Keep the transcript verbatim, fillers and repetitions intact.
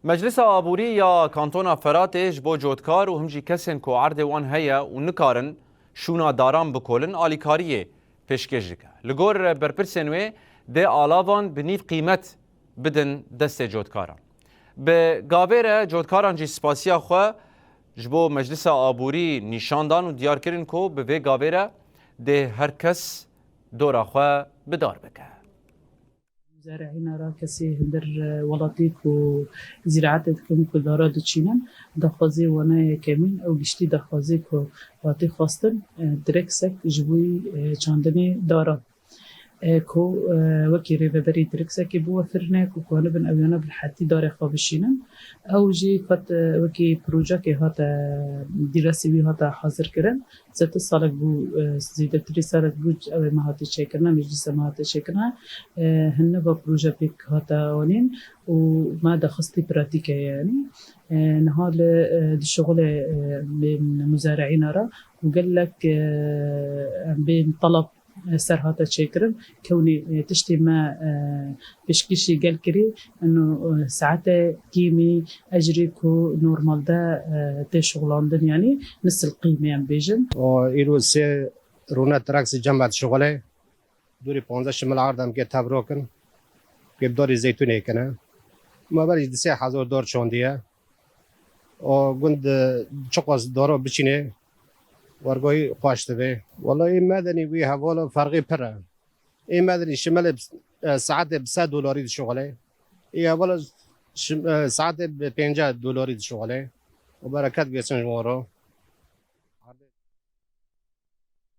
Meclisa Aborî ya Kantona Feratê ji bo cotkar û him jî kesên ku erdê wan heye û nikarin şûna daran bikolin, alîkariyê pêşkêş dike. Li gor berpirsên wê, dê alavan bi nîv qîmet bidin destê cotkaran. Bi gavê re cotkaran jî spasiya xwe ji bo Meclisa Aborî nîşan dan û diyar kirin ku bi vê gavê re dê her kes dora xwe bi dar bike. Muzerihîna ra kesê hundir, e, welatî ku zîraetê dikin, ku dara diçînin, daxwazê wana yekemîn ew giştî daxwazê ku hatî xwestin, e, direksek ji bo, e, çandinê daran. E, ku, e, wekî rêveberî direksekê biwefirine, ku kanibin ew yana bi rehetî darê xwe bişînin. Ew jî qet, e, wekî projekê hate, dîresê wî hate hazirkirin. Zêdetir salek bû, e, zêdetirî salek bû, ew ê me hate çêkirine, meclîsa me hate çêkirine. E, hinne va proje pêk hate anîn û me daxistî pratîke ye, yanî. E, niha li, e, di şixulê, e, bên muzerihîna re û gelek, e, em bên teleb, e, ser hate çêkirin. Kewnî, e, tiştê me, e, pêşkêşî gel kirî, eno, e, saete kêmî ecrê ku normalde, e, tê şixulandin, yanî misil qîmê em bêjin. O îro sê rûne traksî cem me dişixule. Dûrî panzdeh şimil erd em kê tevro kin. Kê bi dorî zeytûnê kine. Me berî di sê hezar dor çandiye. O gund, e, çiqas doro biçînê, wergoyî xweş dibe. Wela ê medenî wî hevala ferqî pir e. Ê medenî şimelê bi, e, saetê bi sed dolarî dişuxile. Ê hevala şim-, e, saetê bi pênceh dolarî dişuxile. Û bereket bêsin ji wan re.